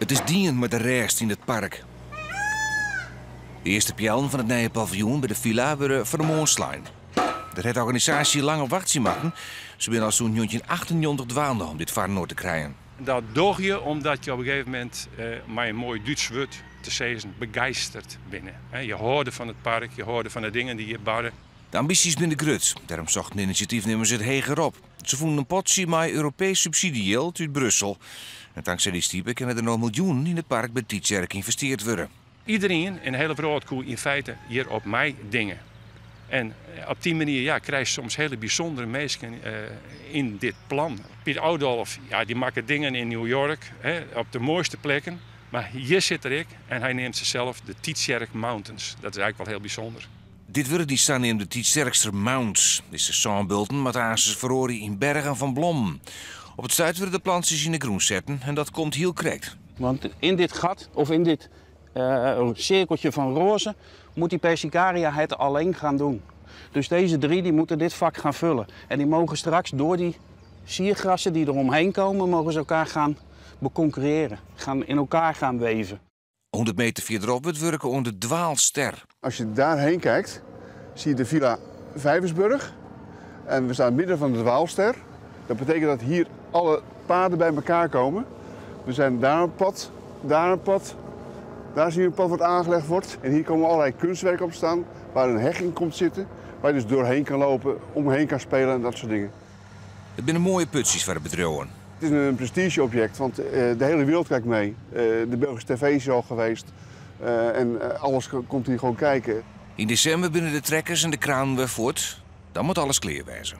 It is dien mei de rêst yn it park. De earste peallen fan it nije paviljoen by de filla wurde fan 'e moarn slein. Dêr hat de organisaasje lang op wachtsje moatten. Se binne al sûnt 1998 dwaande om dit foarinoar te krijen. Dat doch je omdat je op in gegeven momint, mei in moai Dútsk wurd te sizzen, begeisterd binne. Je hâlde fan it park, je hâlde fan de dingen dy't hjir barre. De ambysjes binne grut, dêrom sochten de inisjatyfnimmers it heger op. Se fûnen in potsje mei Europeesk subsydzjejild út Brussel. En tanksij dy stipe kinne der no miljoenen yn it park by Tytsjerk ynvesteard wurde. Iderien yn de hiele wrâld koe yn feite hjir op meidinge. En op dy manier ja, krijst soms hiele bysûndere minsken yn dit plan. Piet Oudolf, ja, dy makke dingen yn New York, hè, op de moaiste plekken. Mar hjir sit er ek en hy neamt se sels de Tytsjerk Mountains. Dat is eigentlik wol hiel bysûnder. Dit wurde dy saneamde Tytsjerkster Mounds. Dizze sânbulten moatte aansens feroarje yn bergen fan blommen. Op it stuit wurde de plantsjes yn de grûn setten en dat komt hiel krekt. Want in dit gat of in dit cirkeltje van roze moet die persicaria het alleen gaan doen. Dus deze drie die moeten dit vak gaan vullen. En die mogen straks door die siergrassen die eromheen komen, mogen ze elkaar gaan beconcurreren. Gaan in elkaar gaan weven. 100 meter fierderop wurdt wurke oan de Dwaalster. Als je daarheen kijkt, zie je de Villa Vijversburg. En we staan in het midden van de Dwaalster. Dat betekent dat hier alle paden bij elkaar komen. We zijn daar een pad, daar een pad, daar zie je een pad wat aangelegd wordt. En hier komen allerlei kunstwerken op staan, waar een heg in komt zitten. Waar je dus doorheen kan lopen, omheen kan spelen en dat soort dingen. It binne moaie putsjes foar de bedriuwen. Het is een prestigeobject, want de hele wereld kijkt mee. De Belgische tv is al geweest en alles komt hier gewoon kijken. Yn desimber binne de trekkers en de kranen wer fuort. Dan moat alles klear wêze.